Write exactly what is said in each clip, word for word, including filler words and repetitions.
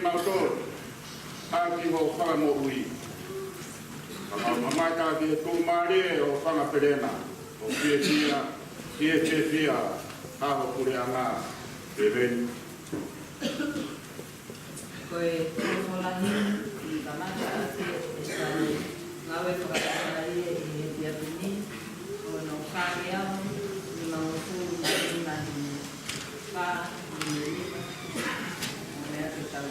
Mautolu, ʻaki hoʻo fakamoʻui. Ka mau mamata ki he tuʻumālie ʻo Fanga Pelena, ʻo fiefia, fiefia, ʻa ho puleʻanga, Leveni. Ko e tō lahi ʻi he kamata ʻaki ʻetau ngāue fakalaumālie ʻi he efiafi ni, ʻo e nofo fāngeau nimangofulu mā nima, fā nima nima, ʻo meʻa ke tau.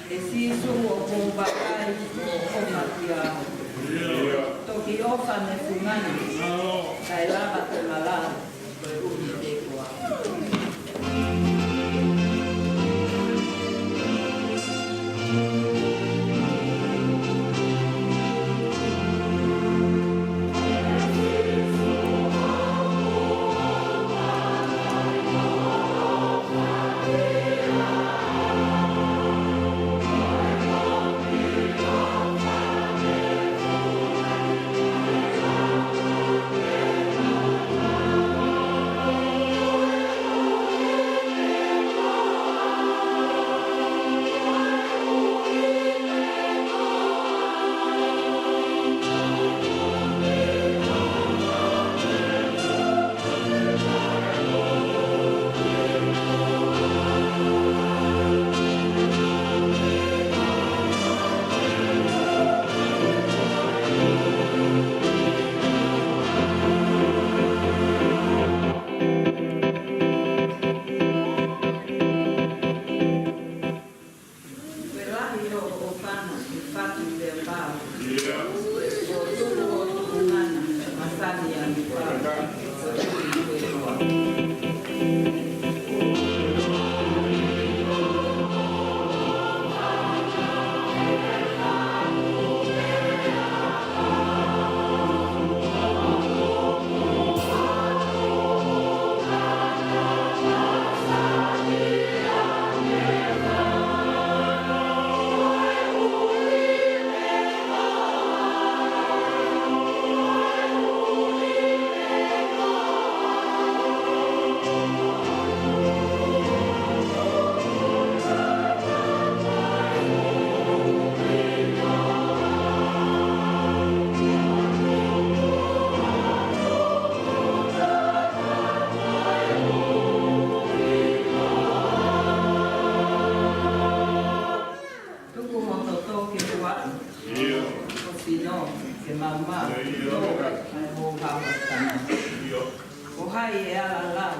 ʻE Sīsū, ʻoku ou vakai ʻo ʻofa kiate au. Toki ʻofa ne fungani, kae lava ke malau. Ko e lahi hoʻo ʻofa ʻi he fatu pea pau. Ko e tuʻu ʻo tuʻu ngana, masani ʻa e pau. Tuku ho toto ke tuaʻi. ʻIo. Ho sino ke maumau. ʻIo. Tō, ʻa e houhau ʻa e tama. ʻIo. Ko hai ʻe ala lau.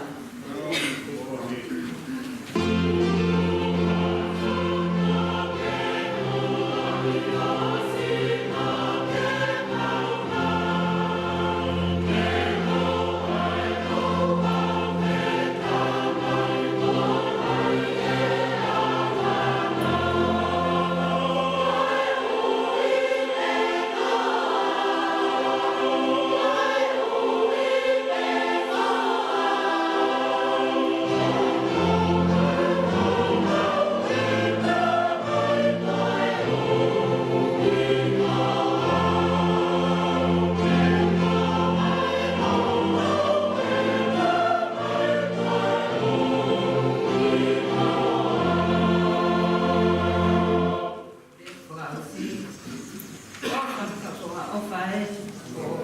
ʻOfa, ʻofa ē,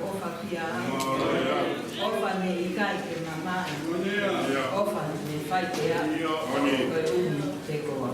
ʻofa kia. ʻOfa ne ʻikai ke mamae. ʻOfa ne fai pē ʻa e ʻumi te koa.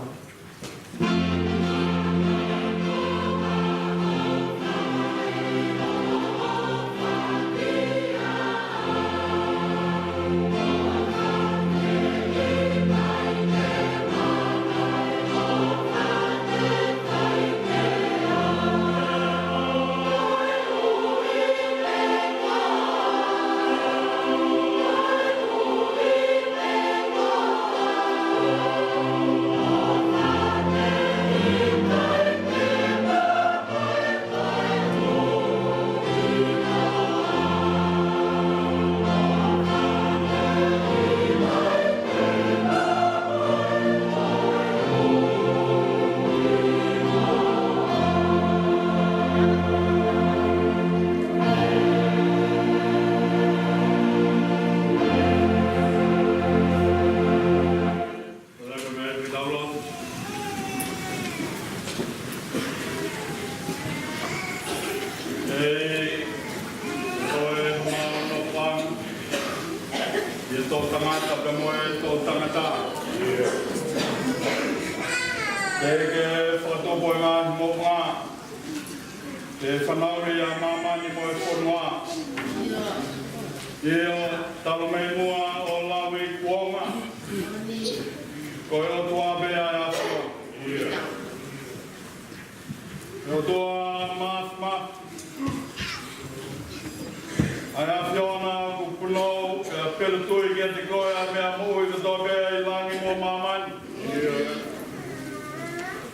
Toʻutangata pea mo e toʻutangata. Te ke fakatupu e ngaahi moʻunga. Ke fanauʻi ʻa māmani mo e fonua. ʻIo, talu mei muʻa ʻo lauikuonga. Ko e ʻOtua pē ʻa e ʻAfiona. ʻE ʻOtua Māfimafi, ʻa e ʻAfiona ʻoku punou, ʻe pelu tui kiate koe ʻa e meʻa moʻui kotoa pē ʻi langi mo māmani.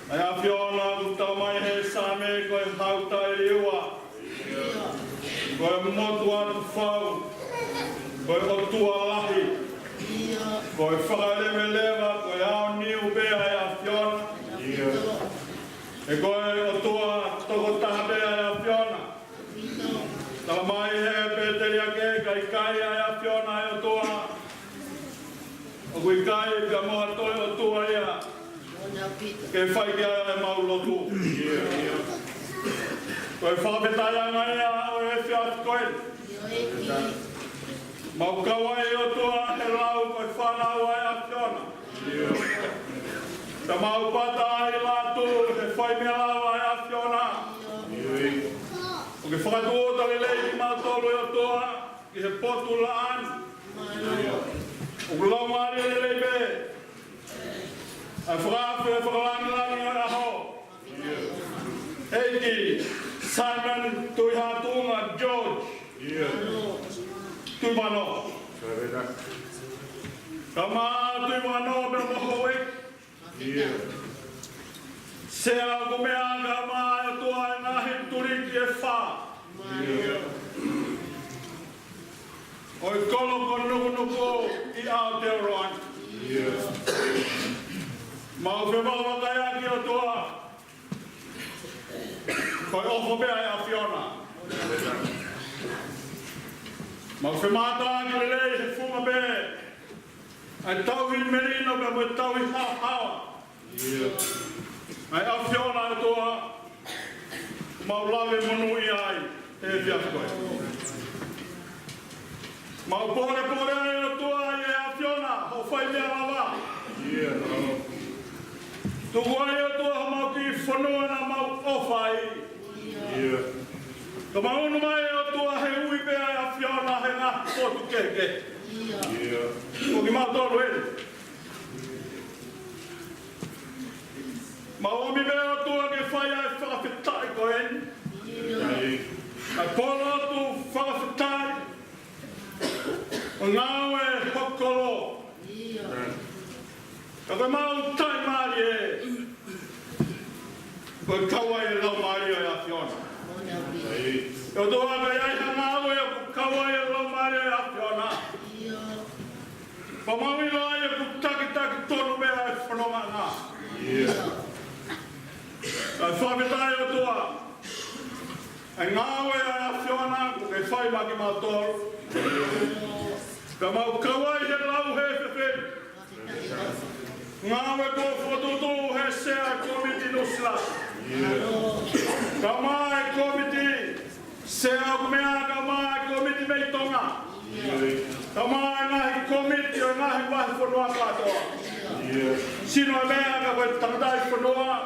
ʻA e ʻAfiona ʻoku talamai he Saame ko e hau taʻeliua. Ko e motu atu fau, ko e ʻOtua lahi, ko e fakaleveleva, ko e aoniu pē ʻa e ʻAfiona. ʻE ko e ʻOtua tokotaha pē ʻa e ʻAfiona. Talamai he Pēteliake, ka ʻikai ʻa e ʻAfiona ʻa e ʻOtua, ʻoku ʻikai pea mo ha toe ʻOtua ia ke fai ki ai ʻemau lotu. Ko e fakafetaʻiʻanga ia ʻo e efiafi ko eni. Mau kau ai ʻOtua he lau ko e fānau ʻa e ʻAfiona. Ka mau pata ai latu he fai meʻa lau ʻa e ʻAfiona. ʻOku ke fakatuʻuta lelei kimautolu ʻe ʻOtua ki he potu laʻā ni. ʻOku lau mālie lelei pē ʻa e fakaafe fakalāngilangi ʻo e ʻaho. ʻEiki Simon Tuʻihaʻatuʻunga George Tuʻivano. Kae ʻumaʻā Tuʻivano pea mo houʻeiki. Sea ʻoku meʻa, kae ʻumaʻā ʻOtua e ngaahi tuliki ʻe fā ʻo e kolo ko Nukunuku ʻi Aotearoa ni. Mau fevakavakaiʻaki ʻOtua, ko e ʻofa pē ʻa e ʻAfiona. Mau femātaaki lelei he funga pē ʻa e tauhi melino pea mo e tauhi haohaoa ʻa e ʻAfiona ʻOtua, mau lave monūʻia ai he efiafi ko eni. Mau pōlepole ai ʻOtua ʻi he ʻAfiona hoʻo fai meʻa lava. Tuku ai ʻOtua homau kiʻi fonua naʻa mau ʻofa ai. Ka mau ʻunu mai ʻOtua he ui pē ʻa e ʻAfiona he ngaahi potu kehekehe. Ko kimautolu eni. Mau ʻomi mai ʻOtua ke fai ʻa e fakafetaʻi ko eni. ʻA e polotu fakafetaʻi ʻo e ngāue ʻa e kolo. Ka ko ʻemau taʻimālie, ko e kau ai e Laumālie ʻo e ʻAfiona. ʻE ʻOtua, ka ʻi ai ha ngāue ʻoku kau ai e Laumālie ʻo e ʻAfiona, pea mau ʻilo ai ʻoku takitaki tonu mei ai e fonongaʻanga. Kae fakafetaʻi ʻOtua, ʻa e ngāue ʻa e ʻAfiona kuo ke fai maʻa kimautolu. Ka mau kau ai he lau he efiafi ni. Ngāue kuo fokotuʻutuʻu he sea ʻo e kōmiti Nuʻusila, kae ʻumaʻā e kōmiti sea ʻoku meʻa, kae ʻumaʻā e kōmiti mei Tonga, kae ʻumaʻā e ngaahi kōmiti ʻo e ngaahi vahefonua kātoa. Sino e meʻa ka ko e tangataʻi fonua,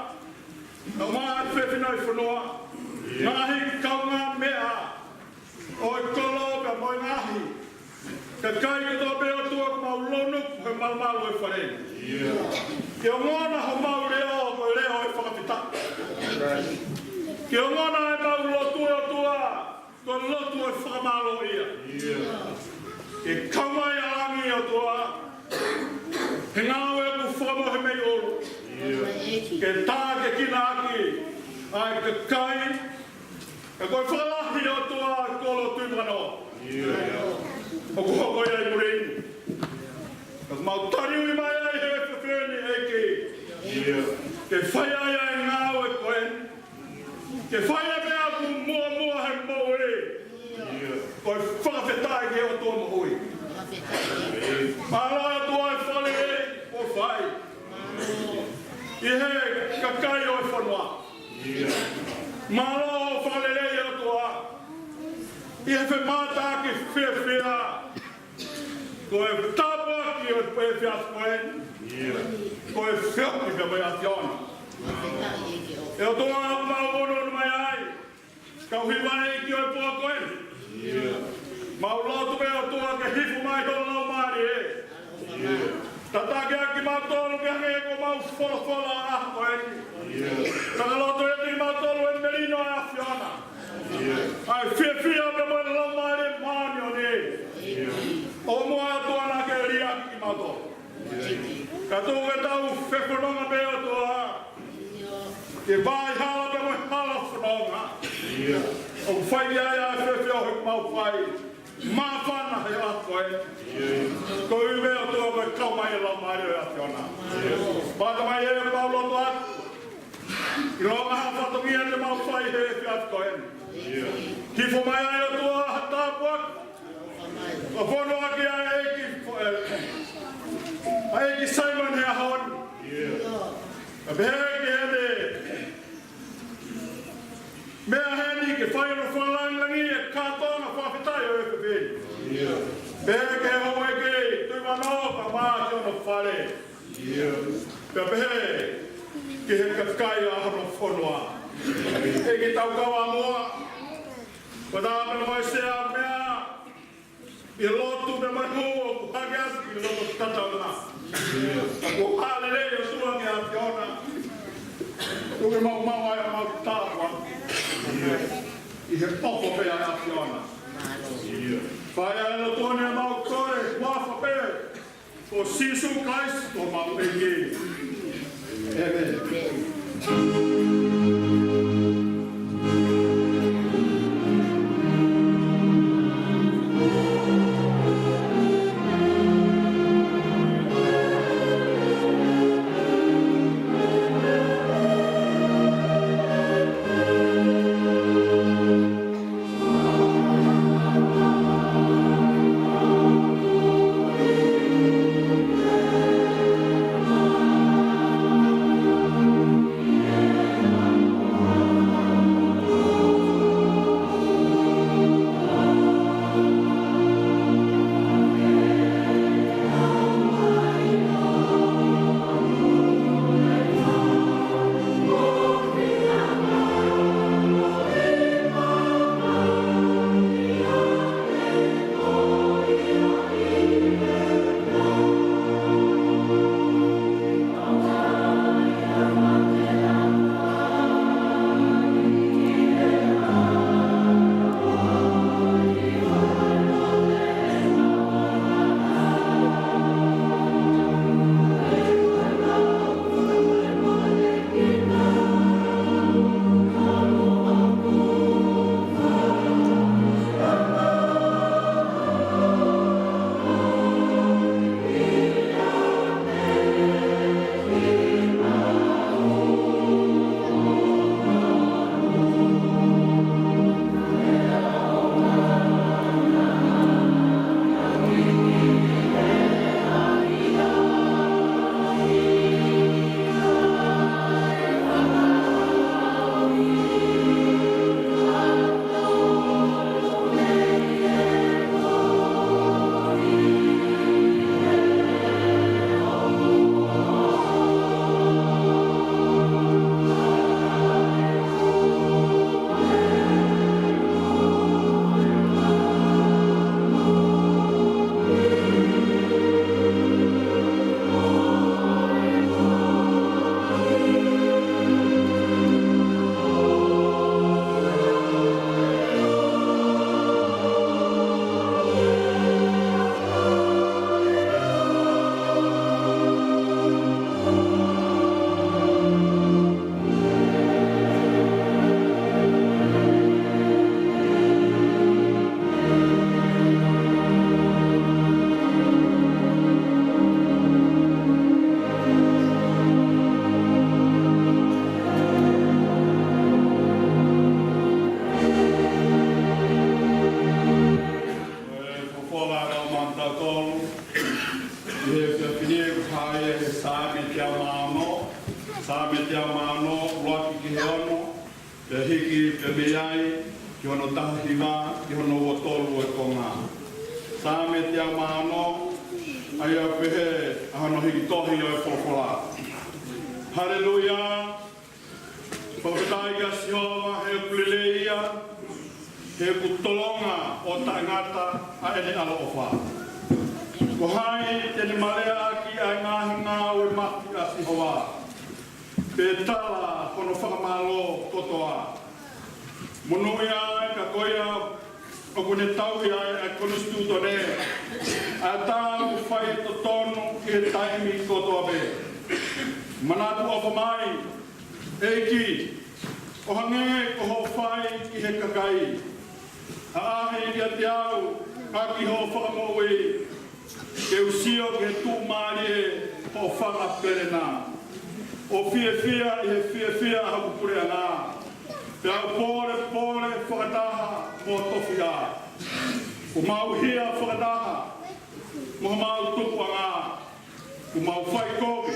kae ʻumaʻā e fefine ʻi fonua, ngaahi kaungāmeʻa ʻo e kolo pea mo e ngaahi kakai kotoa pē ʻOtua ʻoku mau lounuku he malumalu ʻo e fale ni. Ke ongona homau leʻo ko e leʻo ʻo e fakafetaʻi. Ke ongona ʻemau lotu ʻe ʻOtua ko e lotu ʻo e fakamālō ia. Ke kau mai ʻa langi ʻOtua he ngāue ʻoku fakamohe mei ʻolunga. Ke tākiekina ʻaki ʻa e kakai, ʻa e ko e fakalahi ʻOtua ʻa e kolo Tuʻivano ʻoku hoko ia ʻi muli ni. Ka mau taliui mai ai he efiafi ni ʻEiki, ke fai ai ʻa e ngāue ko eni. Ke fai ʻa e meʻa ʻoku muʻomuʻa he moʻui, ko e fakafetaʻi ki he ʻOtua moʻui. Mālō ʻOtua e fakalelei kuo fai ʻi he kakai ʻo e fonua. Mālō e fakalelei ʻOtua ʻi he femātaaki fiefia. Ko e ʻo e efiafi ko eni. Ko e feohi pē mo e ʻAfiona. ʻE ʻOtua, ʻoku mau ʻunuʻunu mai ai. Kau hiva ʻEiki ʻo e pō ko eni. Mau lotu pē ʻOtua ke hifo mai ho Laumālie. Tataki ʻaki kimautolu ke hangē ko ʻemau folofola ʻaho ko eni. Ka lotu ʻEiki kimautolu ʻe melino ʻa e ʻAfiona. ʻA e fiefia pea mo e Laumālie Māʻoniʻoni. ʻO muʻa ʻOtua naʻa ke liʻaki kimautolu. Ka tuku ke tau fefononga pē ʻOtua. Ke vai hala pea mo e hala fononga. ʻOku fai ai ʻa e feohi ʻoku mau fai. Māfana he ʻaho ko eni. Koeʻuhi pē ʻOtua ko e kau mai ʻa e Laumālie ʻo e ʻAfiona. Pata mai ʻemau lotu atu. ʻIlonga ha fatongia te mau fai he efiafi ko eni. Hifo mai ai ʻOtua ha tāpuaki. ʻO fono ʻaki ʻa e ʻEiki, ʻa e ʻEiki Simon he ʻaho ni. Ka pehē ki heʻene meʻa heni ke fai hono fakalangilangiʻi e kātoanga fakafetaʻi ʻo e efiafi ni. Pehē ki he houʻeiki, tui mano, ka mā ki hono fale. Pea pehē ki he kakai ʻa hono fonua. ʻEiki tau kau ʻa muʻa. Ko tā pē mo e sea meʻa. ʻI he lotu pea mo e hū ʻoku hake atu ki he loto tatau na. Ka ko e lelei ʻOtua ki he ʻAfiona. Tuku ke mau maʻu ai ʻemau tāpuaki. ʻI he poto pē ʻa e ʻAfiona. Fai ʻa e lotu ni ʻemau kole, huafa pē ʻo Sīsū Kalaisi ko homau ʻEiki. ʻĒmeni. Ko e folofola ʻa e ʻOtua maʻatautolu ʻi he efiafi ni ʻoku hā ia he Saame teau mā ono, Saame teau mā ono, ʻuluaki ki he ono, pea hiki pē mei ai ki hono taha hiva, ki hono ua tolu ʻo e konga. Saame teau mā ono, ʻa ia ʻoku pehē ʻa hono hiki tohi ʻo e folofola. Haleluia! Fakafetaʻi kia Sihova, he ʻoku lelei ia, he ʻoku tolonga ʻo taʻengata ʻa ʻene ʻaloʻofa. Ko hai te ne maleaʻaki ʻa e ngaahi ngāue mafi ʻa Sihova, pe tala hono fakamālō kotoa? Monūʻia ai, ka ko ia ʻoku ne tauhi ʻa e konisitūtone, ʻa e tā ʻoku fai totonu ʻi he taimi kotoa pē. Manatu ʻofa mai, ʻEiki, ʻo hangē ko hoʻo fai ki he kakai. ʻAʻahi kiate au ʻaki hoʻo fakamoʻui, ke u sio ki he tuʻumālie hoʻo fanga pele na. ʻO fiefia ʻi he fiefia ʻa hoku puleʻanga, pea u pōlepole fakataha mo tofiʻa. Kuo mau hia fakataha mo homau tupuʻanga, kuo mau fai kovi,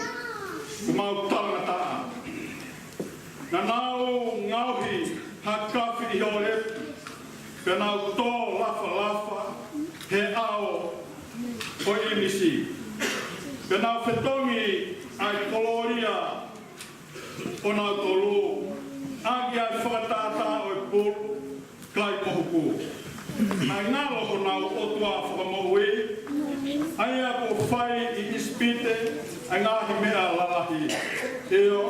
kuo mau talangataʻa. Naʻa nau ngaohi ha kafi ʻi Holepi, pea nau tō lafalafa he ʻao ʻo ʻImisi. Pea nau fetongi ʻa e kolōlia ʻonautolu ʻaki ʻa e fakatātā ʻo e pulu kai kohuku, ʻa e ngalo honau ʻOtua fakamoʻui, ʻa ia kuo fai ʻi ʻIsipite ʻa e ngaahi meʻa lalahi, ʻio,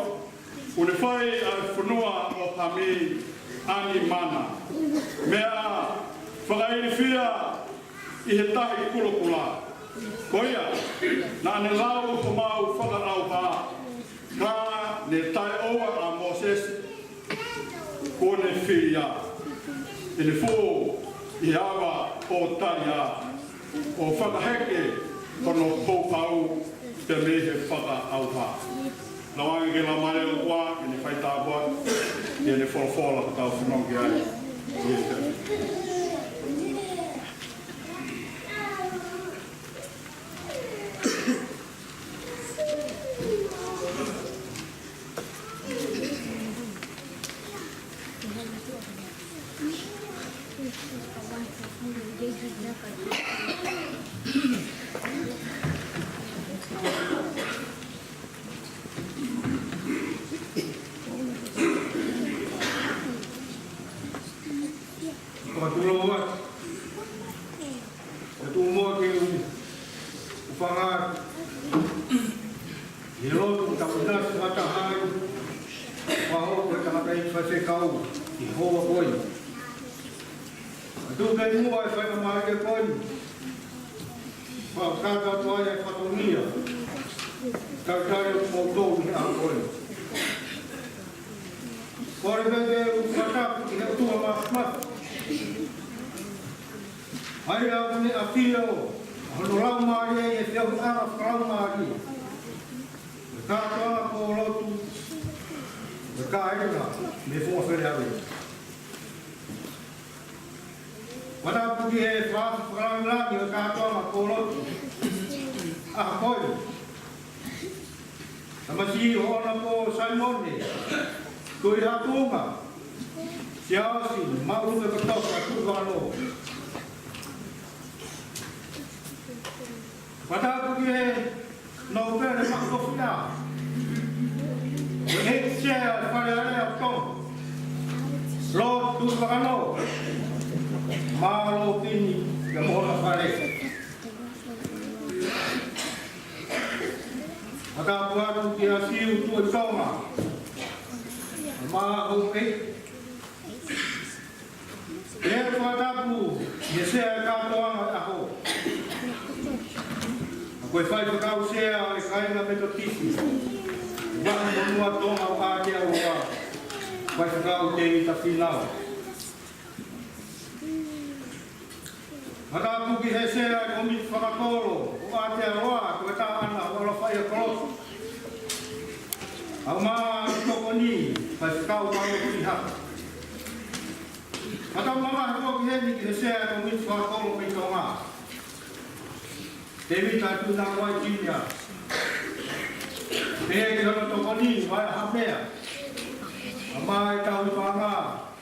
kuo ne fai ʻa e fonua ʻo Hami ʻa e mana, meʻa fakailifia ʻi he Tahi Kulokula. Ko ia naʻa ne lau homau fakaʻauha, ka ne taʻeʻoua ʻa Mōsese, kuo ne fili ia, ʻi he fō ʻi he ava ʻo Talia, ʻo fakaheke hono houhau pea mei he fakaʻauha. Lau ange ke lau mālie ʻOtua, ʻi heʻene fai tāpuaki, ʻi heʻene folofola ʻoku tau fanongo ki ai. Fakatulou atu. Ka tuʻu muʻa ke u, u hūfanga atu ʻi he lotu ʻoku tau ʻinasi fakataha ai, fakahoko ʻe he tangataʻeiki faifekau ʻi he houa ko eni. Ka tuku ke muʻa e faingamālie ko eni, fakakakato atu ai e fatongia, talitali ʻo kimoutolu ʻi he ʻaho ko eni. Kole pē ke u fakatapu ki he ʻOtua Māfimafi, ʻa ia ʻoku ne ʻafio ʻa hono Laumālie ʻi he feohiʻanga fakalaumālie, ʻo e kātoanga kōlotu, ʻo e kāinga mei he fonua feleʻaleʻi. Fakatapu ki he faka-, fakalangilangi ʻo e kātoanga kōlotu ʻaho ko eni. Tamasiʻi hoʻona ko Saimone Tuʻihaʻatunga, Siaosi Maʻulupe Kotofa Tuʻivakanō. Fakatapu ki he Nōpele Maʻukofiʻa, ʻEiki Sea ʻo e Fale Alea ʻo Tonga, Lord Tuʻivakanō, Malopini, pea mo hona fale. Fakatapu atu kia Siu Tuʻi Tonga, Maʻu ʻEiki. ʻE fakatapu ki he sea ʻo e kātoanga ʻo e ʻaho, ʻa ia ko e Faifekau Sea ʻo e Kāinga Metotisi Vahefonua Tonga ʻo Aotearoa, Faifekau Tēvita Fīnau. Fakatapu ki he sea ʻo e Kōmiti Fakakolo ʻo Aotearoa, ko e taha ʻana ʻo Alofaia Kolotu, ʻa ia mo e tokoni, Faifekau Maʻu ʻEiki Haka. Fakatapu mamahi foki heni ki he sea ʻo e Kōmiti Fakakolo mei Tonga, Tēvita Tuʻinangoai Junior. Pehē ki hono tokoni, Vaea Hamea, ʻa ia mo e tauhi paʻanga,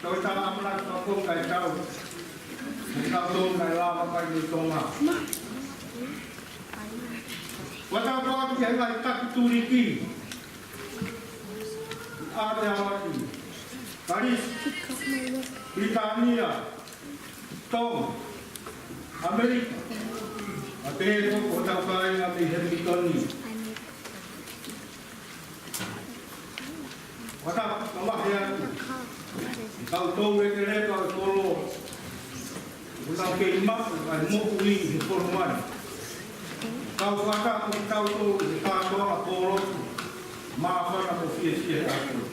Toketā ʻAmanaki Fakapoki Kaitau. Kitautolu naʻe lava mai mei Tonga. Fakatapu atu ki he ngaahi taki tuliki ʻa e Hawaii, Kalisi, Pilitānia, Tonga, ʻAmelika, pea pehē foki ki hotau kāinga mei Hemilitoni. Fakatapu mamahi atu ki he kau toulekeleka ʻo e kolo, ʻoku nau kei maʻu ʻa e moʻui he fonua ni. Kau fakatapu kitautolu he kātoanga pōlotu māfana mo fiefia he ʻaho ni.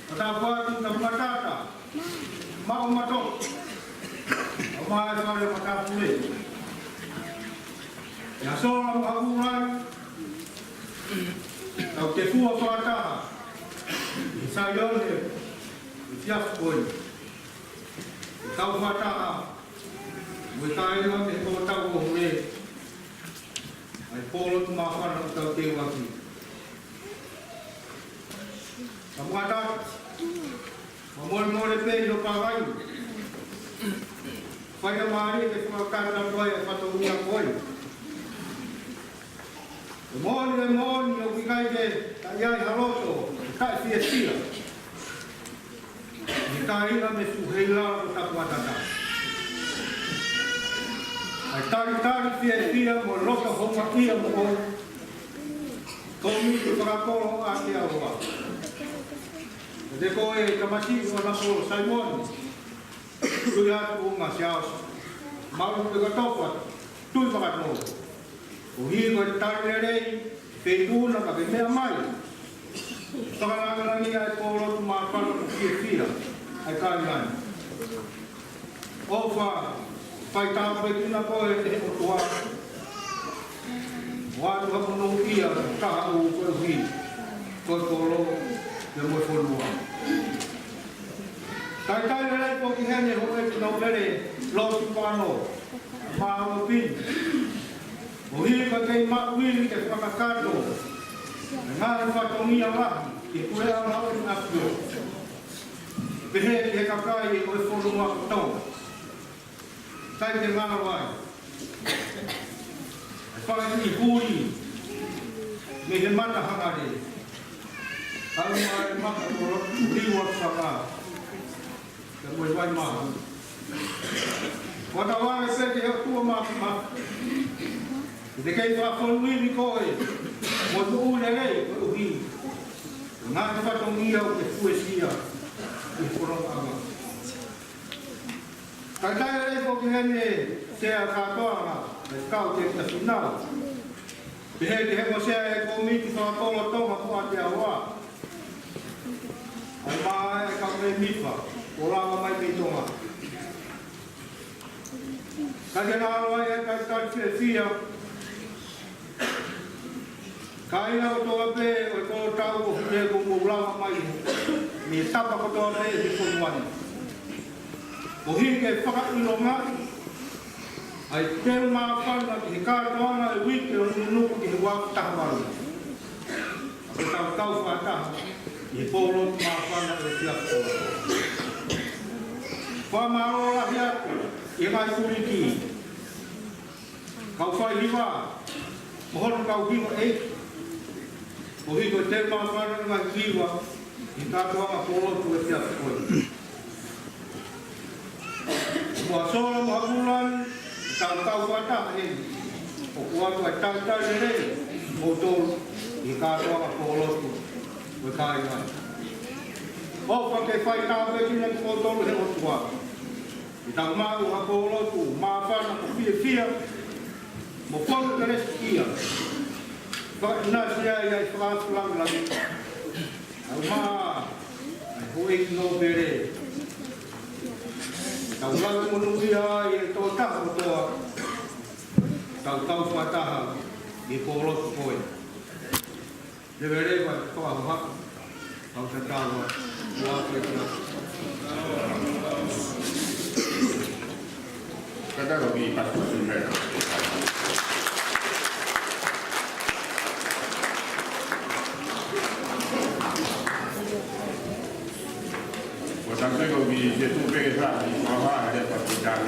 Fakatapu atu ki he tangata maʻu matoa, ʻo mai fale fakapule. ʻIa Sola mo Hakulai, tau tefua fakataha ʻi Saione he efiafi ko eni. Tau fakataha mo e kāinga mei he kolo tau ko ē, ʻa e pōlotu māfana ʻoku tau teuaki. Ka muʻa atu, fakamolemole pē ʻi hoʻo pālangi. Faingamālie ke fakakakato atu ai e fatongia ko ē. ʻE moʻoni, ʻe moʻoni ʻoku ʻikai ke taʻe ʻi ai ha loto ʻe taʻe fiefia ʻi he kāinga mei Fuheila ʻo Tapuatata. ʻA e talitali fiefia mo e loto houngaʻia moʻoni Kōmiti Fakakolo ʻa Aotearoa. Pea ko e tamasiʻi ʻo Nafolo Saimoni, Tuiatuʻunga Siaosi, Malu Pekatofa Tuʻivakanō, koeʻuhi ko e tali lelei, feituʻu na ka ke meʻa mai, fakalāngilangiʻi ʻa e pōlotu māfana mo fiefia ʻa e kāinga ni. ʻOfa fai tāpuekina koe ʻe he ʻOtua, ʻoatu ha monūʻia kahaʻu koeʻuhi ko e kolo pea mo e fonua. Talitali lelei foki heni houʻeiki nōpele Losipa Ono, Malu Pini, koeʻuhi ko e kei maʻu ivi ke fakakakato e ngaahi fatongia lahi ki he Puleʻanga ʻo e ʻAfio, pehē ki he kakai ʻo e fonua ko Tonga. ʻIkai ke ngalo ai ʻa e fanga kiʻi huli mei he mata Hangale, ʻa e ʻumaʻā e mata ko Liuatusaka, pea mo e vai maha. Fakatauange pē ki he ʻOtua Māfimafi ke te kei fakafonu ivi koe mo e moʻui lelei koeʻuhi ko e ngaahi fatongia ʻoku ke fuesia ʻi he fonongaʻanga. Talitali lelei foki heni ʻe he Sea kātoanga ʻa e Kau Tēpita Fīnau, pehē ki he ongo sea ʻo e Kōmiti Fakakolo Tonga mo Aotearoa, ʻa e maʻa e kau mēmipa kuo lava mai mei Tonga. ʻIkai ke ngalo ai ʻa e talitali fiefia, kāinga kotoa pē ʻo e kolo tau ko Hune kuo mou lava mai mei he tapa kotoa pē he fonua ni, koeʻuhi ke fakaʻilongaʻi ʻa e teu māfana ki he kātoanga ʻo e uike ʻo Nukunuku ki he ua afe taha valu. Ko e tau kau fakataha ʻi he pōlotu māfana ʻo e efiafi ko eni. Fakamālō lahi atu ʻi he ngaahi tuliki, kau faihiva, mo hono kau hiva ʻeiki, koeʻuhi ko e teu māfana ʻo e ngaahi hiva ʻi he kātoanga pōlotu ʻo e efiafi ko eni. Mo Sola mo Hakulai, tau kau fakataha heni ʻoku ʻoatu ʻa e talitali lelei kimoutolu ʻi he kātoanga pōlotu ʻo e kāinga ni. ʻOfa ke fai tāpuekina kimoutolu ʻe he ʻOtua ke tau maʻu ha pōlotu māfana mo fiefia mo fonu kelesiʻia, fakaʻinasi ai ʻa e fakaafe langilangi, ʻa e maʻa ʻa e houʻeiki nōpele. Tau lave monūʻia ai e tokotaha kotoa, tau kau fakataha ʻi he pōlotu ko eni. Leveleva e fakahoha, kau tatau atu, ua ke tia. Tatau ki Pastor Sumela. Ua tau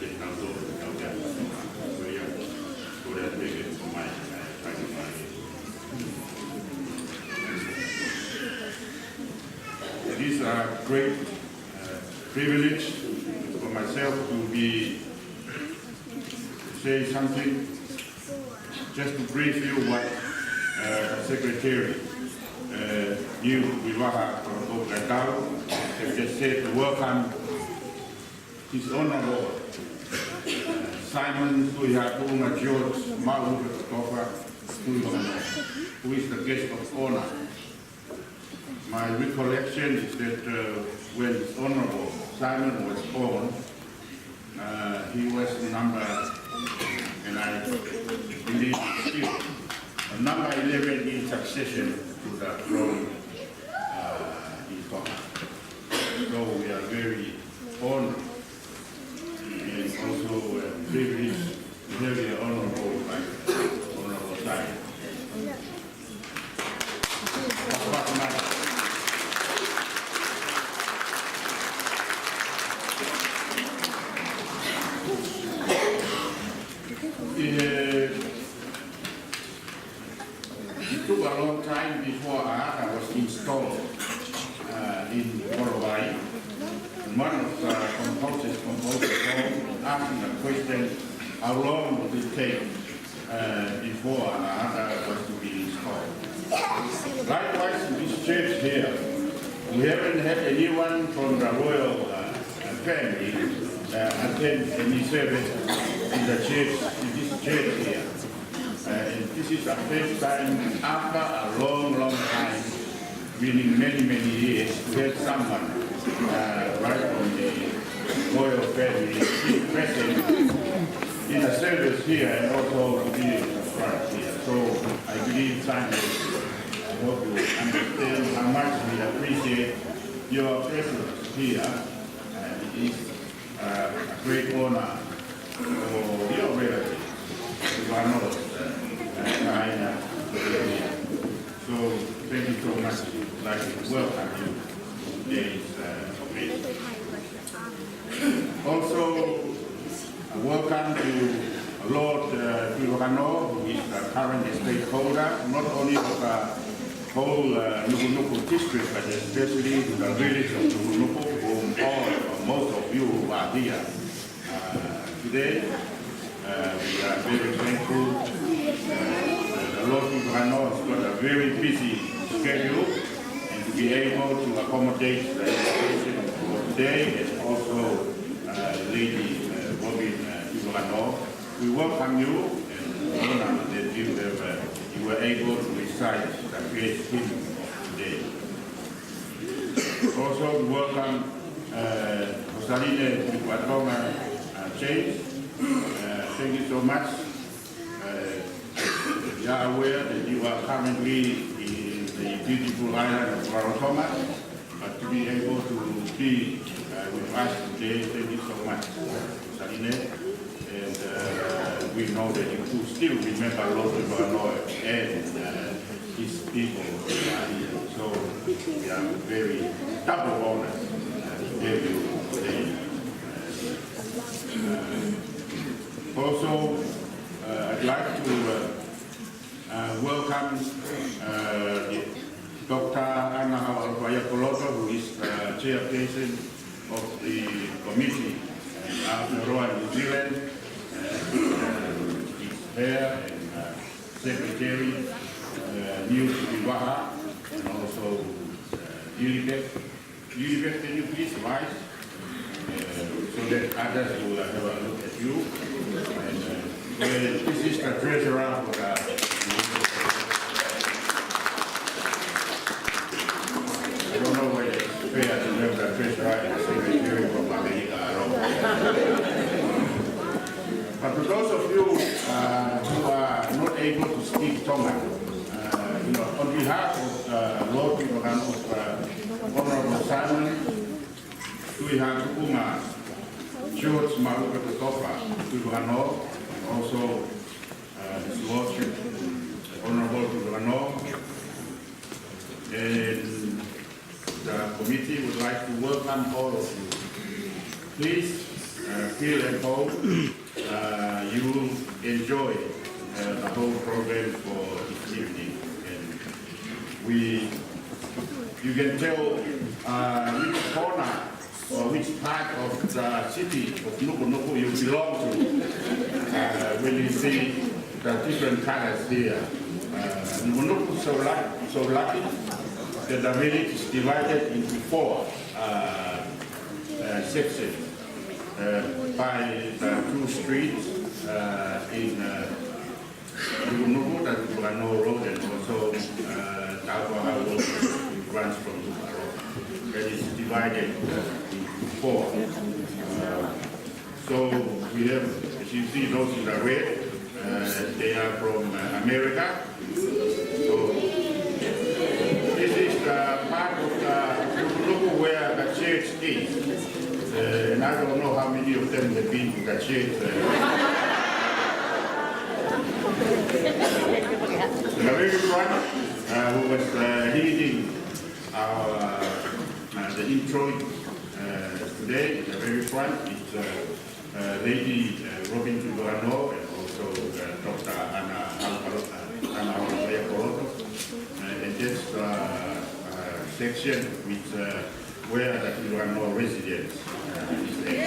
te nau tō, te nau te ata. Ko ia, ko ia te ke ko mai, ʻa e, ʻa e, ʻa e. It is a great, uh, privilege for myself to be, say something, just to brief you what, uh, the secretary, uh, Niu Tukuivaha from Kaitau, have just said to welcome His Honorable Simon Tuʻihaʻatunga George Maʻu Huʻetofa Tuʻivakanō, who is the guest of honor. My recollection is that, uh, when Honorable Simon was born, uh, he was number, and I believe still, number eleven in succession to the throne, uh, in Tonga. So we are very honored and also, uh, privileged to have the honorable, like, honorable Simon. It, uh, it took a long time before Aʻata was installed, uh, in Molovai. And one of the composers composed a song asking the question, how long would it take uh, before Aʻata was to be installed. Likewise, in this church here, we haven't had anyone from the royal, uh, family, uh, attend any service in the church, in this church here. Uh, and this is the first time after a long, long time, meaning many, many years, to have someone, uh, right from the royal family be present in the service here and also to be in the front here. So I believe, Simon, I hope you understand how much we appreciate your presence here. Uh, it is uh, a great honor for your relative, Tuʻivakanō, uh, uh, Kaina, to be here. So thank you so much. I'd like to welcome you to today's, uh, occasion. Also, a welcome to Lord, uh, Tuʻivakanō, who is the current estate holder, not only of the whole, uh, Nukunuku district, but especially to the village of Nukunuku, whom all, or most of you who are here, uh, today. Uh, we are very thankful. Uh, Lord Tuʻivakanō has got a very busy schedule, and to be able to accommodate the invitation for today, and also, uh, Lady, uh, Robin, uh, Tuʻivakanō. We welcome you and honor that you have, uh, you were able to recite the great hymn of today. Also, we welcome, uh, Hosaline Tuʻipuatonga, uh, James. Uh, thank you so much. Uh, we are aware that you are currently in the beautiful island of Rarotonga. But to be able to be, uh, with us today, thank you so much, Saline. And, uh, we know that you do still remember Lord Tuʻivakanō and, uh, his people. So we are very double honored, uh, to have you today. Uh, also, uh, I'd like to, uh, uh, welcome, uh, Doctor Ana Hauʻalufaia Koloto, who is the chairperson of the committee, uh, Aotearoa New Zealand, uh, uh, his chair and, uh, secretary, uh, Niu Tuʻivaha, and also, uh, Lilibeth. Lilibeth, can you please rise, uh, so that others will, uh, have a look at you? And, uh, well, this is the treasurer for the, I don't know whether it's fair to have the treasurer and the secretary from America around. But for those of you, uh, who are not able to speak Tongan, uh, you know, on behalf of, uh, Lord Tuʻivakanō, uh, Honorable Simon Tuʻihaʻatukunga George Maʻupekotofa Tuʻivakanoa, also, uh, His Lordship, Honourable Tuʻivakanoa, and the committee would like to welcome all of you. Please, uh, feel at home. Uh, you will enjoy, uh, the whole program for this evening. And we, you can tell, uh, which corner or which part of the city of Nukunuku you belong to, uh, when you see the different colors here. Uh, Nukunuku is so luck-, so lucky that the village is divided into four, uh, uh, sections, uh, by the two streets, uh, in, uh, Nukunuku, the Tuʻivakanoa Road, and also, uh, Taupoʻou Road, which runs from Nukuʻalofa. That is divided, uh, into four. Uh, so we have, as you see, those in the red, uh, they are from, uh, America. So this is the part of the Nukunuku where the church is. Uh, and I don't know how many of them have been to the church. Uh, the very front, uh, who was, uh, leading our, uh, the intro, uh, today, the very front is, uh, uh, Lady, uh, Robin Tuʻivakanoa and also, uh, Doctor Ana Alvaro, uh, Ana Alvaro Koloto, uh, and this, uh, uh, section with, uh, where the Tuʻivakanoa residents, uh, is there.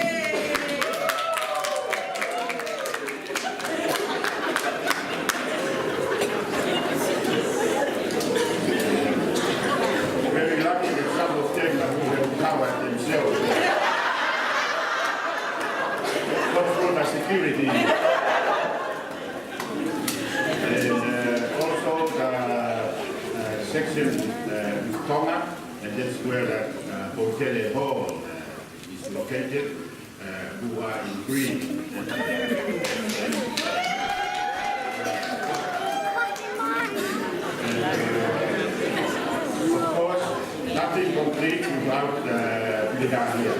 Very lucky that some of them have covered themselves. Not through the security. And, uh, also the, uh, section, uh, with Tonga, and that's where that, uh, Hotel Hall, uh, is located, uh, who are in green. And, uh, of course, nothing complete without, uh, Britannia.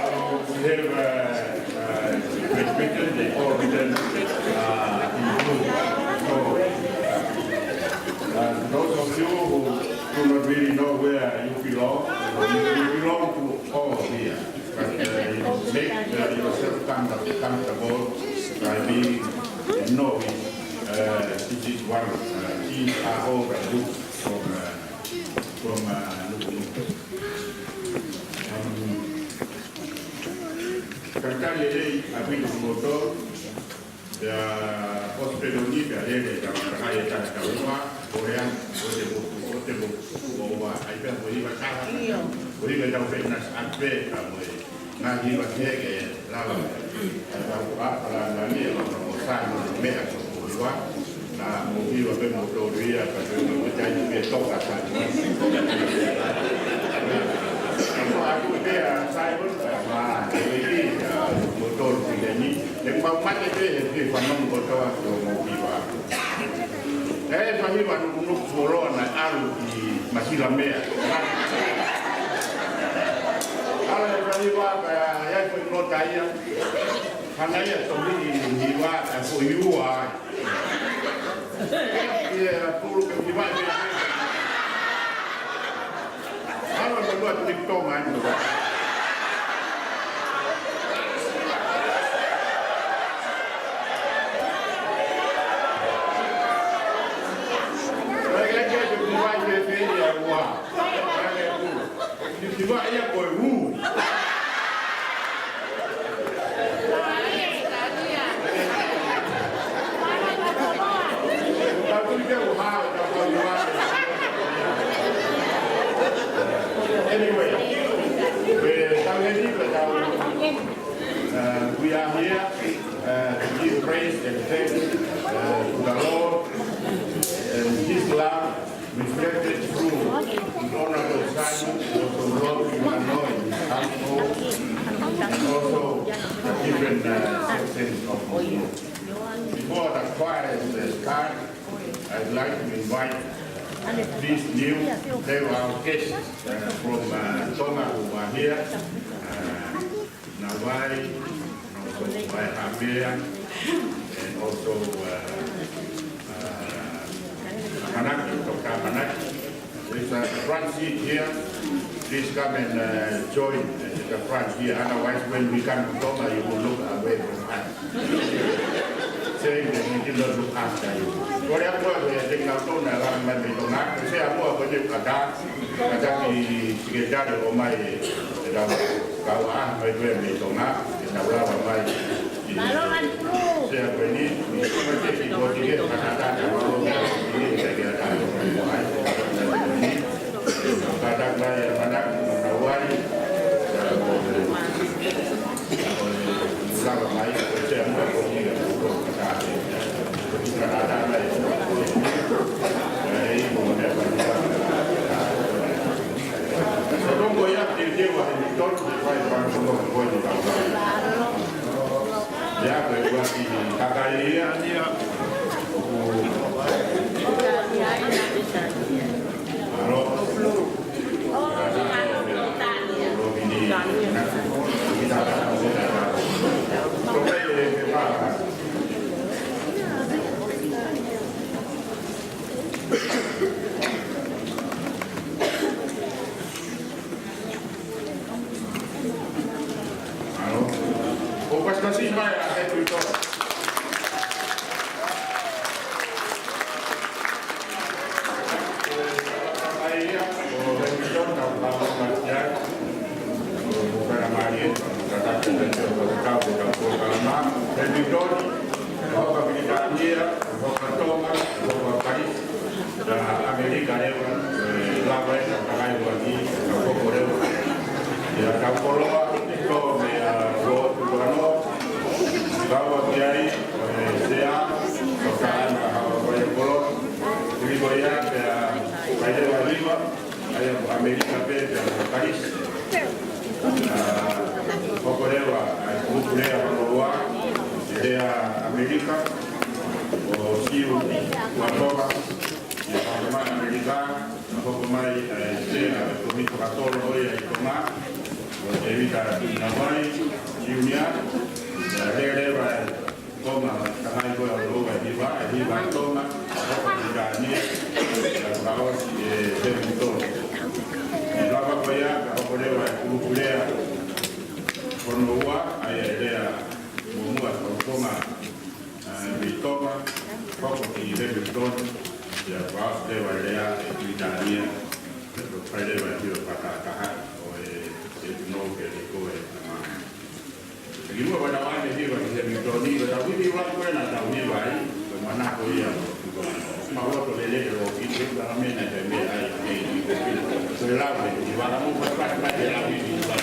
So we have, uh, uh, Great Britain, they all written, uh, in blue. So, uh, those of you who do not really know where you belong, you, you belong to all here. But, uh, you make, uh, yourself comfort-, comfortable by being, uh, knowing, uh, this is one, uh, these are all the books from, uh, from, uh, Nukunuku. Um, Talitali lelei ʻaupito kimoutolu, pea ʻosi pē loni, pea lele ʻetau kakai ʻe taha ʻetau uma, ko e anga, ko e motu, ko e motu, ko ua, ʻai pē ko e hiva taha, ko e hiva ʻetau pē na sa pe ka mo e ngaahi hiva kehe ke lava. Ka tau ka pala na ni, ʻe lava mo sa mo meʻa ko e hiva. Na mo hiva pē mo tō ria, ka tō mo tai pē toka sa. Ka mo aku pē ʻa Simon, ka ma, e ki, ka mo tō ria ni. He mau mate pē, he pē fanongo kotoa ko mo hiva. E faʻahiva Nukunuku Fuoloa naʻe ʻalu ki Masilamea. ʻAlu e faʻahiva ka ʻi ai ko e nota ia. Hanga ia tohi hiva ka ko e ua ai. Ia pulu ke hiva ia. ʻAlu e faʻahiva Tuʻi Tonga ʻi Tonga. Rai ke ke te kuai ke te ia ua. Rai ke ku. Ni ki ua ia ko e u. Ka tuli ke u ha, ka ko ua. Anyway, we tau heni, we tau Uh, we are here, uh, to give praise and thanks, uh, to the Lord and His love reflected through His Honorable Son, also Lord Emmanuel, His household, and also the different, uh, sections of the world. Before the choir, uh, start, I'd like to invite Please kneel. They are our guests, uh, from, uh, Tonga who are here. Uh, Navai, and also Waihapea, and also, uh, uh, Amanaki, Doctor Amanaki. There's a front seat here. Please come and, uh, join at the front here. Otherwise, when we come to Tonga, you will look away from us, saying that we did not look after you. Ko e lea ko ē, ko e teki nau tōna e langa mai mei Tonga. Ko e sea mua ko eni kata, kata ki Siketale ʻo mai e tau kau a mai ko ē mei Tonga, e tau lava mai. Sea ko eni, ni ko e teki ko e teki, kata kata, kata kata, kata kata, ʻAmelika leva, e, lava e kakai ʻoku ʻi ai, ka hoko leva. ʻI he kau koloa, ʻi he kau meʻa, ʻo tuʻu ano, kau ki ai, e, sea, ʻo ka ana hava ko e koloa. Ui ko ia, pea, kai leva hiva, ʻa ia ko ʻAmelika pē, pea ko Kalisi. ʻA, hoko leva, ʻa e kupu lea hono ua, lea ʻAmelika, ʻo Siu, ua toka, ʻi he Pālamani ʻAmelika, naʻe hoko mai ʻa e sea ʻo e Kōmiti Fakatotolo ʻo e ʻi Tonga, ko Tēvita Tuʻinavai Junior, naʻe lele leva e Tonga, tamai ko ē ʻo Louva hiva, e hiva Tonga, hoko ki Tonga ni, naʻe fakaʻosi ʻe Hemington. ʻI he lava ko ia, ka hoko leva e kupu lea hono ua, ʻa ia e lea muʻomuʻa ʻo Tonga, ʻa, mei Tonga, hoko ki Hemington, ʻa ia ko e leva e lea ʻe Pilitānia, ʻa ia ko e fai leva e hiva fakataha ʻo e, e tunou ke liko e, ʻa, ʻi muʻa ʻa e lava e hiva ki Hemington, ko e lava e hiva ko ē naʻa tau hiva ai, ko e manako ia, ko e ma loto lelei ʻo ki te ka mena te mea ai, ko e lava e hiva, ka mou fakapapau mai e lava e hiva.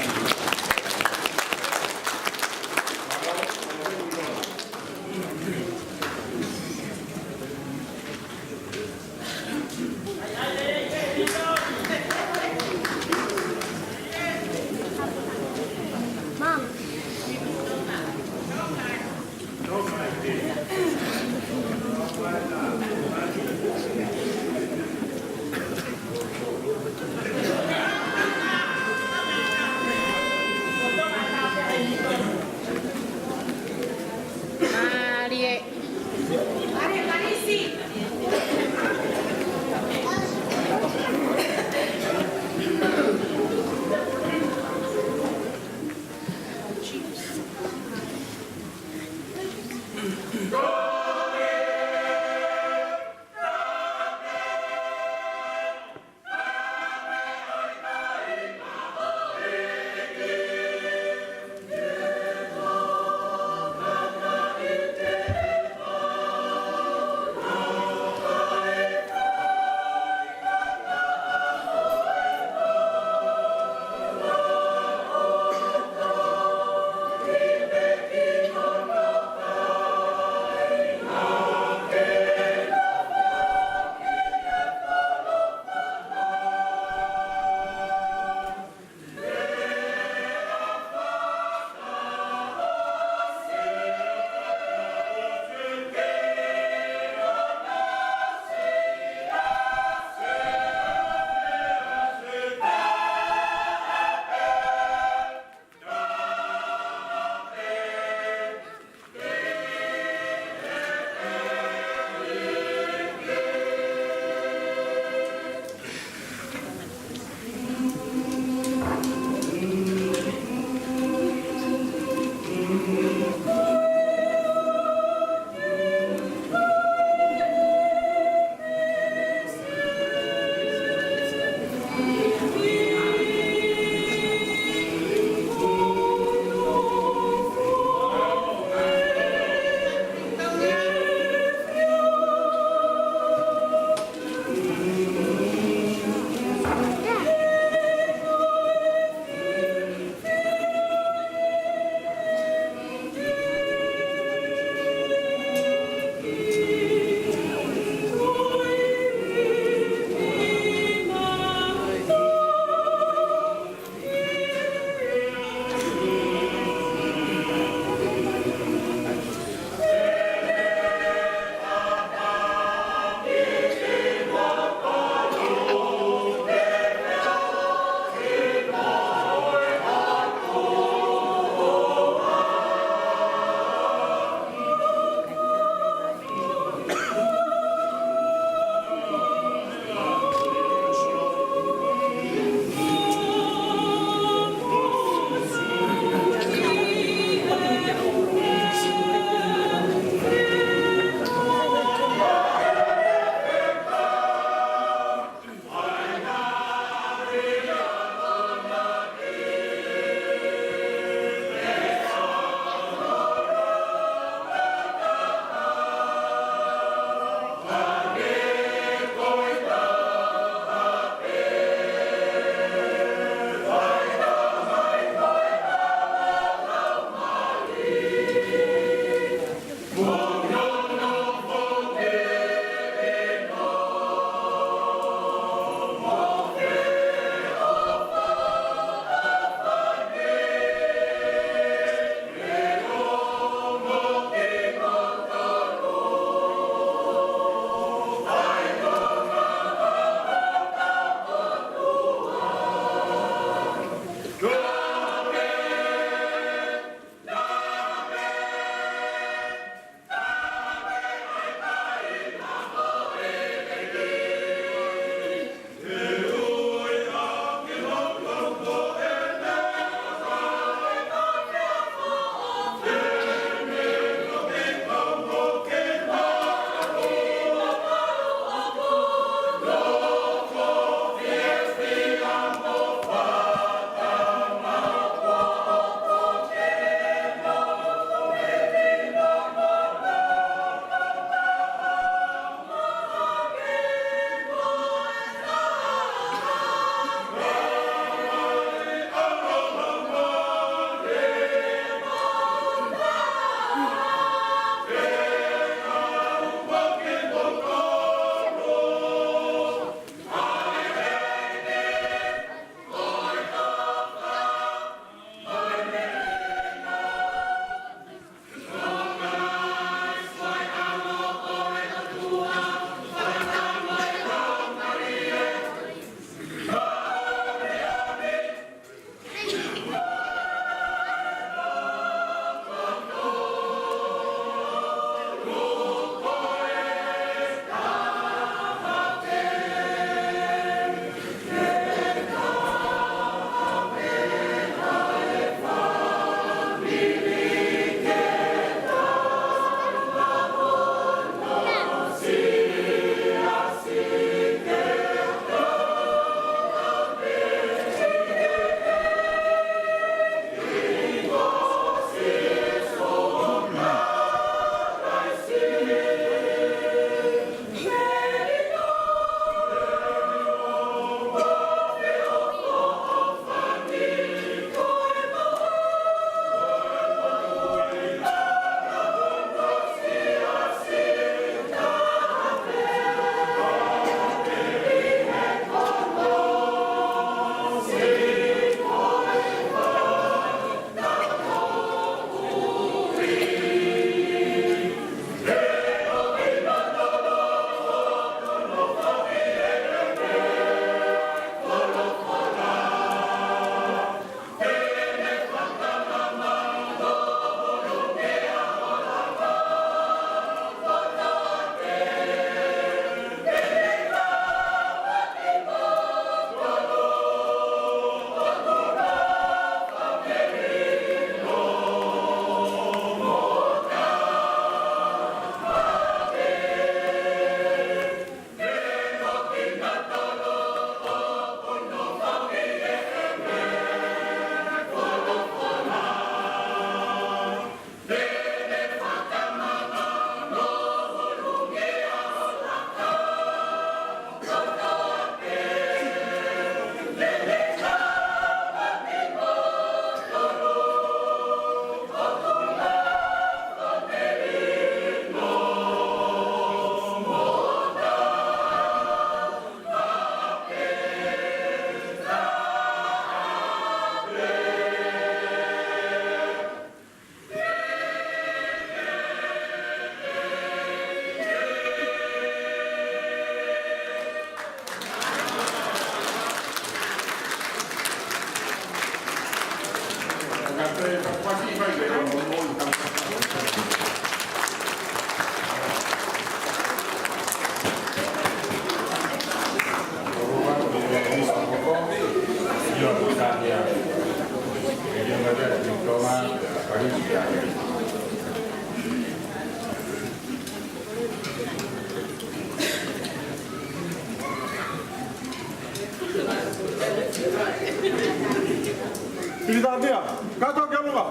Pilitānia, kātoa ki ʻolunga.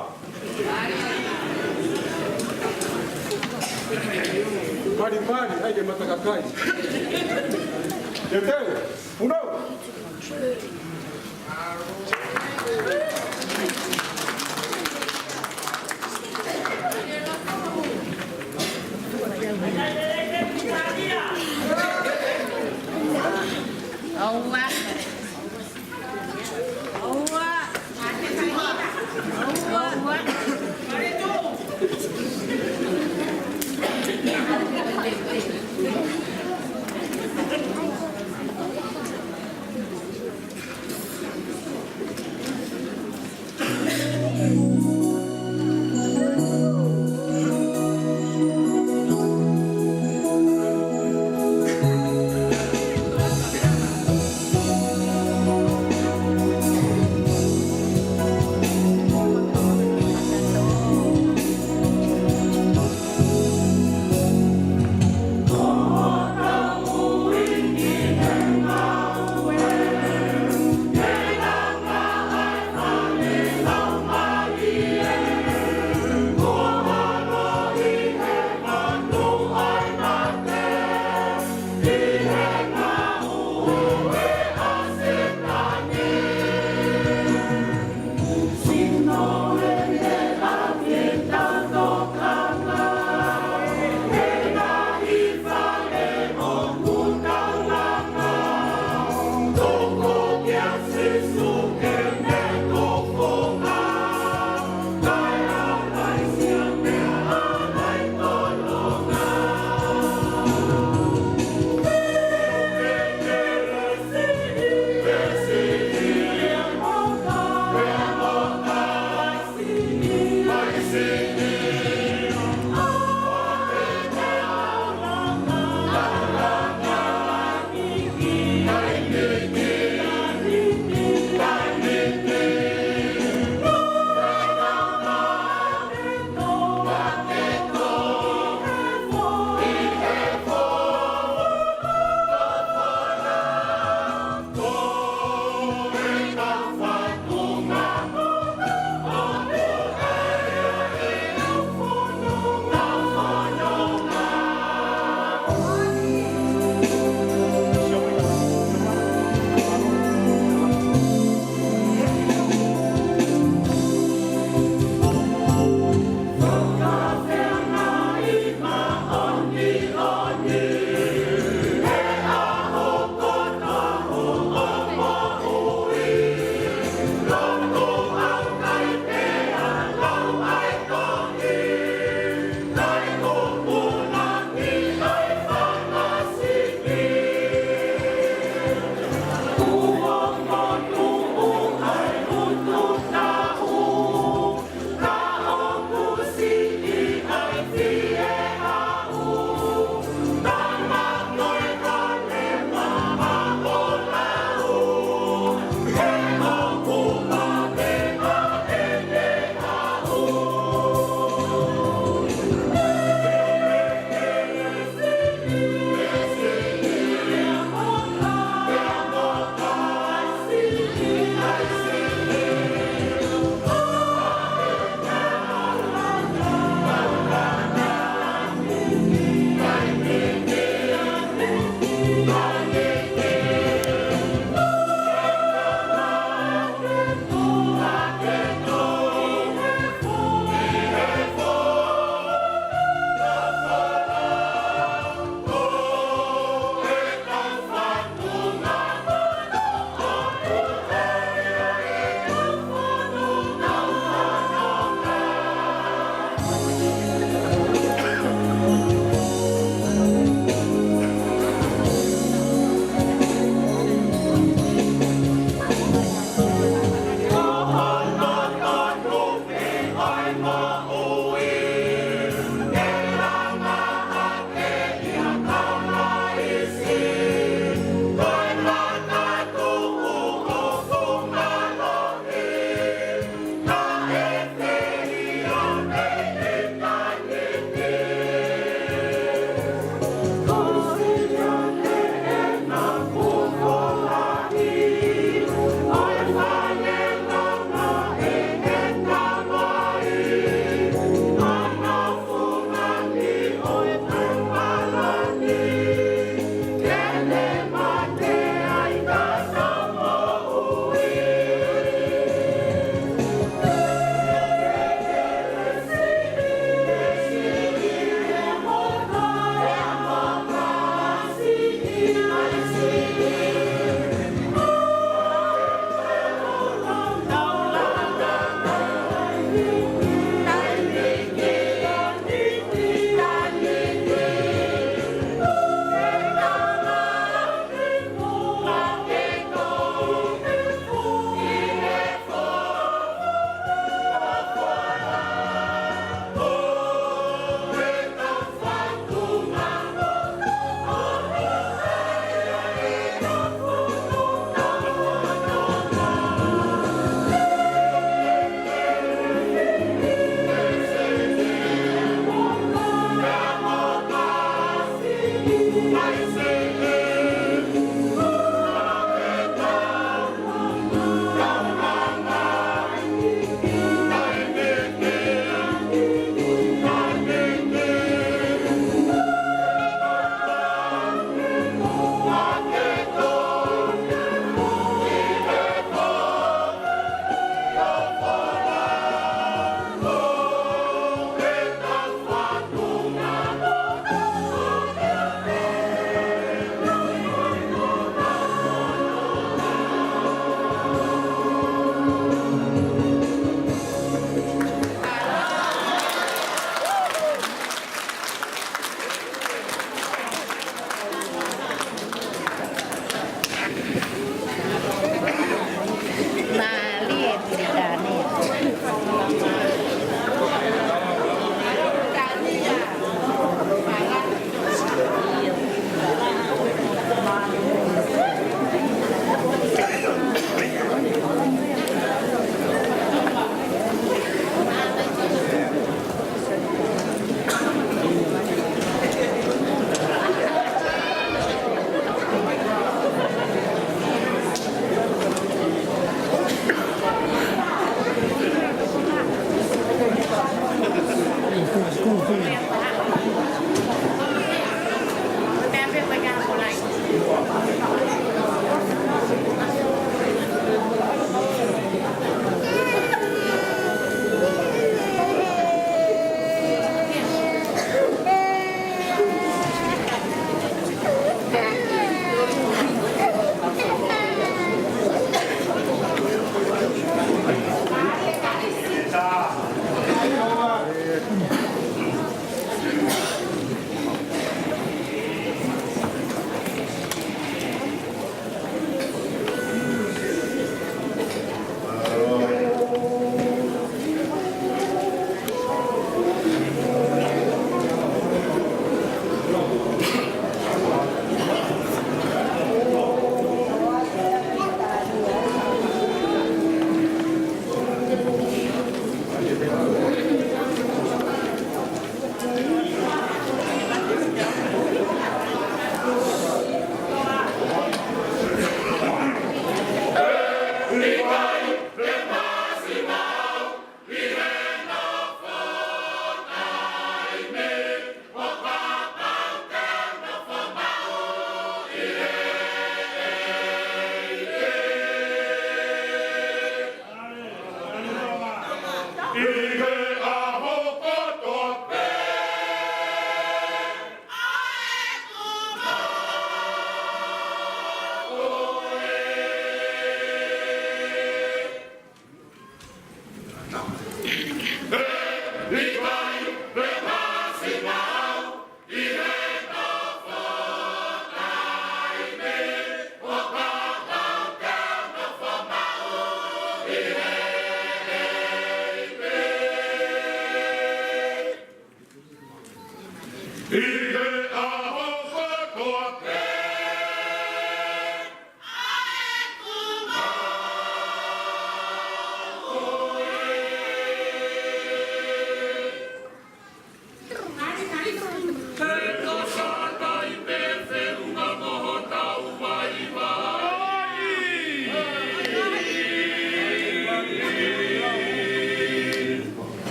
Pali, pali, ʻai ke mata kakai. Teuteu, punou. ʻOua. ʻOua. ʻOua.